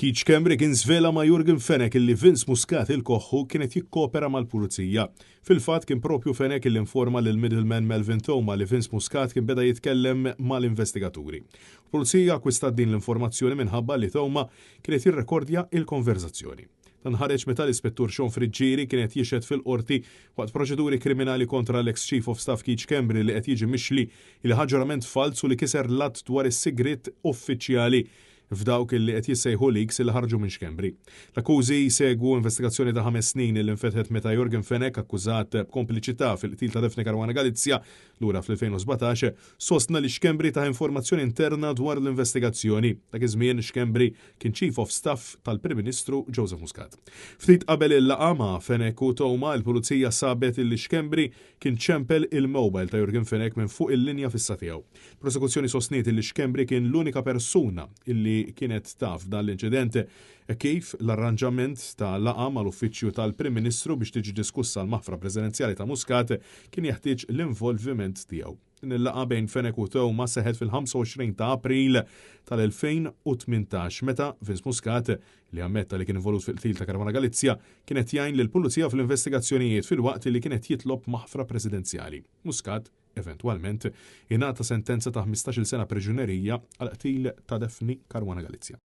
Keith Schembri kien żvela ma' Yorgen Fenech illi Vince Muscat il-Koħħu kien qed jikkopera mal-Pulizija. Fil-fatt kien propju Fenech illi informa lill-middleman Melvin Theuma li Vince Muscat kien beda jitkellem mal-investigaturi. Pulizija akkwistat din l-informazzjoni minħabba li Theuma kien qed jirrekordja il-konverżazzjoni. Dan ħareġ meta l-Ispettur Sean Friggieri kien qed jixhed fil-Qorti waqt proċeduri kriminali kontra l-eks Chief of Staff Keith Schembri li qed jiġi mixli li ħa ġurament falz u li kiser l-Att dwar is-Sigriet Uffiċjali f'dawk li qed jissejħu leaks li ħarġu minn Schembri. L-akkużi jsegwu investigazzjoni ta' 5 snin li nfetħet meta Yorgen Fenech, akkużat b'kompliċità fil-qtil ta' Daphne Caruana Galizia lura fl-2017, sostna li Schembri tah informazzjoni interna dwar l-investigazzjoni. Dak iż-żmien Schembri kien Chief of Staff tal-Prim Ministru Joseph Muscat. Ftit qabel il-laqgħa ma' Fenech u Theuma, il-Pulizija sabet illi Schembri kien ċempel il-mobile ta' Yorgen Fenech minn fuq il-linja fissa tiegħu. Prosekuzzjoni sostniet illi Schembri kien l-unika persuna illi kienet taf dan l-inċident hekk kif l-arranġament ta' laqgħa mal-Uffiċċju tal-Prim Ministru biex tiġi diskussa l-maħfra Presidenzjali ta' Muscat kien jeħtieġ l-involviment tiegħu. Din il-laqgħa bejn Fenech u Theuma seħħet fil-25 ta' April tal-2018 meta Vince Muscat, li ammetta li kien involut fil-qtil ta' Caruana Galizia, kien qed jgħin lill-Pulizija fl-investigazzjonijiet filwaqt li kien qed jitlob maħfra presidenzjali. Muscat, eventwalment, ingħata sentenza ta' 15-il sena priġunerija għall-qtil ta' Daphne Caruana Galizia.